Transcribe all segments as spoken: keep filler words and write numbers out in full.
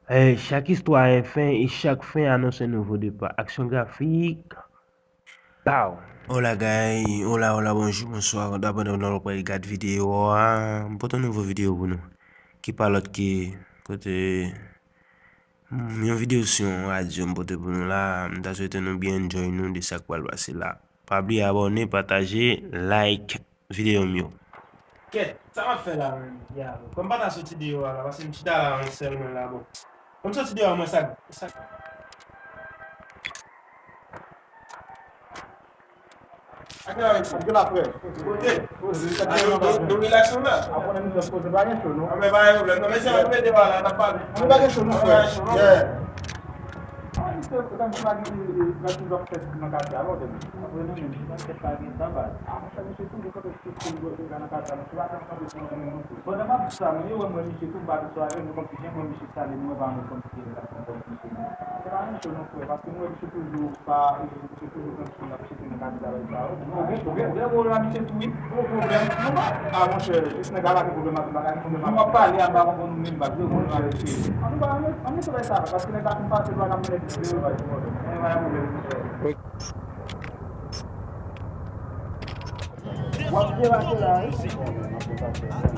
Eh, chak istwa a yon fen e chak fen anonse nouvo depa. Aksyon grafik. Pow! Hola guy, hola, hola, bonjou, bonswa. Dabò, dabò, nou pral gad videyo a. M pote yon nouvo videyo pou nou. Ki pa lòt ke kote, hmm, yon videyo sou yon radyo m pote pou nou la. M ta swete nou byen enjoy nou de sa k pral pase la. Pa bliye abòne, pataje, like videyo m yo. Kèt, sa m ap fè la menm? Ya, bon. Kòm m pa ta soti deyò a la, paske m chita la menm sèl mwen la, bon. Kòm m soti deyò a, mwen sa, sa. Ak la, frè. Kote? Poze, sa. Ah, nou, nou, nou relax nou la. Apre, nou poze, pa gen cho, non? Ah, men pa gen pwoblèm. Non, men se yon mete ba la, n ap pale. Nou pa gen cho, non, frè. Yeah. Ah, misye, se kòmsi pa gen, e, e, granpil lòt fèt nan katye a, non, tande. Apre nou menm, si nan fèt pa gen tan, baz. Ah, monchè, misye toujou kanpe sou koul gòj li ka nan katye a, misye pa janm kanpe sou anyen, non, frè. Pandan m ap di sa, mwen, yo wè mwen, misye tou, m pa sou avè nou, kòmsi jan mwen, misye sale, nou wè pa mwen, kòmsi se relasyon, kòmsi se, se pa yon cho, non, frè, paske nou wè misye toujou pa, e, misye toujou pran ti koul ap cheke nan katye a, bagay sa yo. Ou gen, ou gen, ou gen pwoblèm ak misye tou, wi. Gwo pwoblèm. Ah, monchè, jis nèg la pa gen pwoblèm avè m, pa gen pwoblèm avè m. Nou ap pale a, m pa konprann nou menm, baz, yo konn pale. An nou pa, an nou, an nou travay sa, paske nèg la fin pase, nou pa ka mennen plis de yo, baz. Gen pa gen pwoblèm, monchè. W ap byen pase la, wi.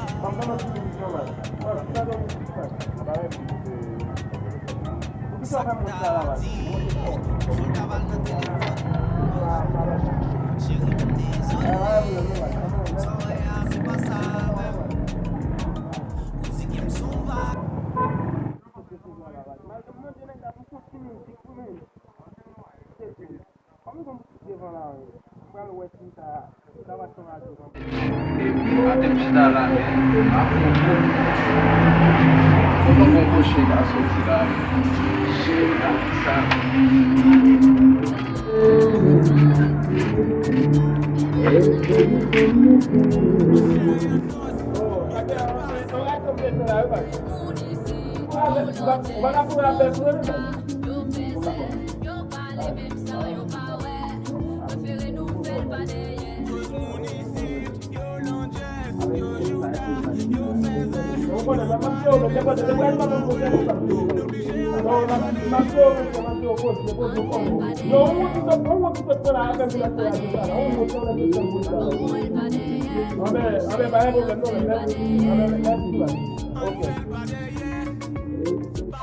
M ap fè yon ti emisyon, baz. Poukisa w fè moun sa la, baz? Epi maten m chita la, men afwopo, afwopo chen ka soti la, men chen ka sa.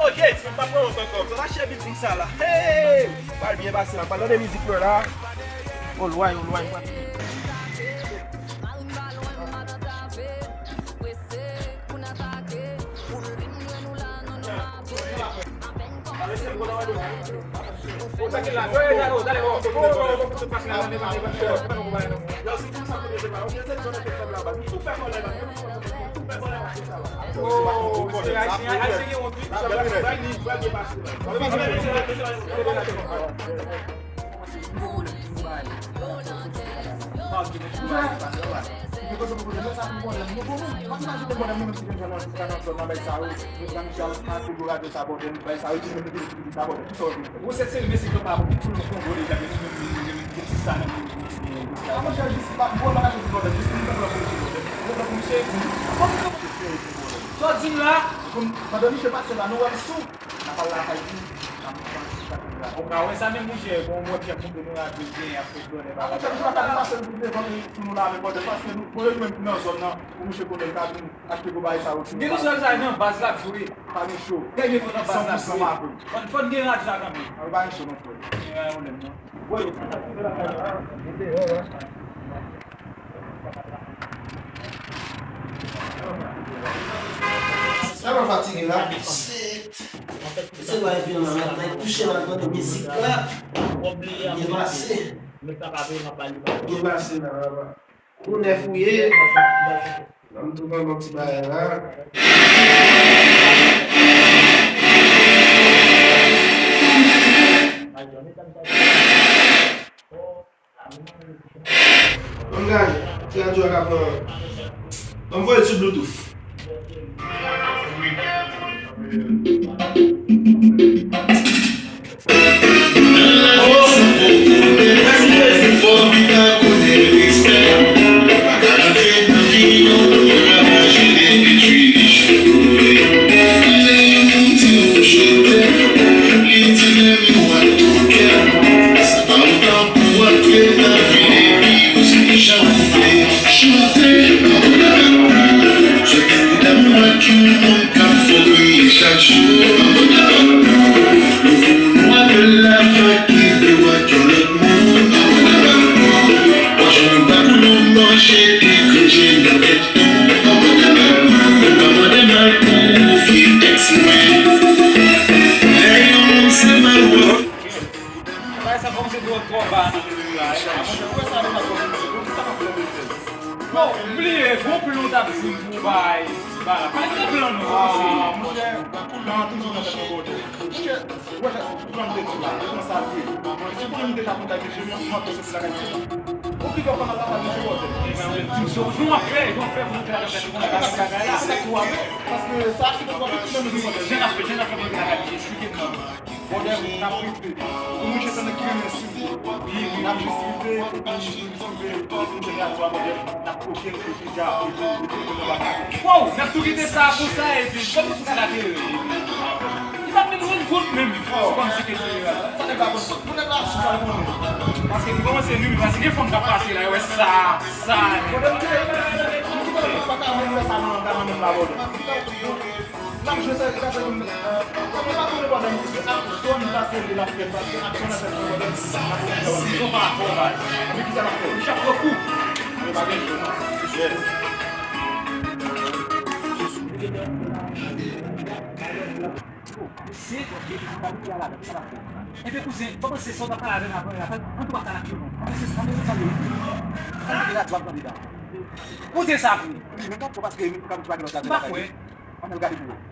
Ok, si m pa pran lòt ankò, sa mache bit konsa la. Hey! Pral byen pase la. Pral tande mizik mwen la. Olway, olway, m pral. Ou se seri mesye k ap ap tout moun kongo deja, gen moun gen ti sa nan men yo. A monchè, jis pa, m pa ka jwenn pwoblèm, jis pou m konprann pou misye pwoblèm. Pwoblèm pou misye. Sa w di m la? Pandan misye pase la, nou wè l sou. N ap al lakay li, n ap pran ti kafè la. Ou ka wè sa menm, monchè, bon, mwen fè moun de nou raje gen, y ap fè flonè bagay. A monchè, misye pa ka pase l pou devan pou nou la, men pwoblèm, paske nou, bon, yo menm ki nan zòn nan, pou misye konnen l ka vin achte gwo bagay sa yo. Gen de sòl sa nan baz la ap jwe. Pa gen cho. Gen de nan baz la ap jwe. San pou san m avè w. Fò n, fò n gen radyo a kanmenm. A, pa gen cho, non, frè. Gen pwoblèm, non. Woy. Sa pa fatige la. Se la epi nan la, nan kouche la, tande mizik la. Byen pase. Byen pase la, la, la. Ou nèf ou ye? Ban m tou ban m ti bagay la. Ban m gade, ti radyo a ka pran. Ban m voye l sou Bluetooth. Bay, bay, pa gen plan nou, kòmanse. Ah, monchè, plan an toujou nan tèt mwen, bòdè. Monchè, ou wè sa, plan de tou la, kòman sa l ye? Si w konnen m deja konn K P G, m ap soti lakay K P G. Ou ki fè w fè mal lakay K P G, bòdè? Di m sa, jan w ap fè, jan w ap fè pou monte lakay K P G, kòman bagay la? Se sa ki w ap fè, paske sa ki te twò piti nan nou, bòdè. Jan n ap fè, jan n ap fè pou monte lakay K P G, eksplike m non. Bòdè, n ap rive. Pou nou jete nan ki renmen sou. N ap jis rive, epi nou rive, epi nou jete a twa, bòdè, n ap koke l, epi ja, epi, epi, epi nou va kale. Wow, n ap tou kite sa konsa, epi kòm si sa la te rele. Li pa t menm rann kont menm. Se kòm si ke se, sa nèg la konn tout, pou nèg la sou sa l konnen. Paske li kòmanse nwi, paske gen fanm k ap pase la, yo wè sa, sa. Bòdè, m kite, m kite, m kite, m pa ka menm wè sa nan, nan, nan menm la, bòdè. N ap jwe sa, sa, sa, nou pa konnen pandan nou se ak zòn pase li l ap fèt, paske ak zòn ap fèt nan pandan n ap fèt. Sizon pa fò, baz. Men ki sa n ap fè? Misye ap pran kou. Men pa gen jwe non. Yeah. Se, ok, pa gen ladan, sa n ap fè. Ebyen, kouzen, pa panse sa w t ap pale avè m avan, ann tou pa sa n ap fè non. Ann se sa, ann se sa, ann se sa. Kouzen sa vre. Wi, men gad sa paske men nou ka nou pa gen lòt ladan. M pa kwè. Ann al gade pou wè.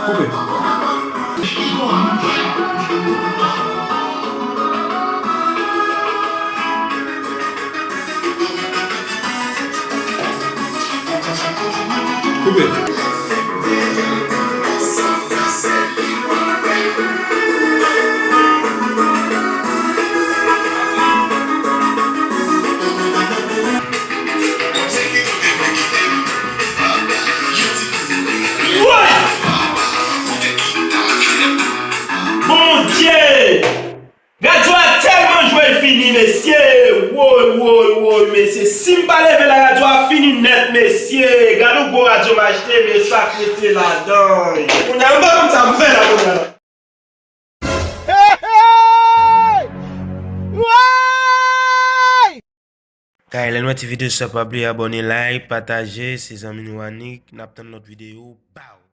Koupe. Koupe. Woy! Bondye! Radyo a tèlman jwe l fini, mesye! Woy, woy, woy, mesye! Si m pa leve la, radyo a fini nèt, mesye! Gad yon gwo radyo m achte, men sa k rete ladan. Kounye a, m pa konn sa pou fè la, kounye a la. Hey, hey! Woy! Kay, lè n wè ti videyo sa, pa bliye abòne, like, pataje, se zanmi nou Anik, n ap tann lòt videyo, baw!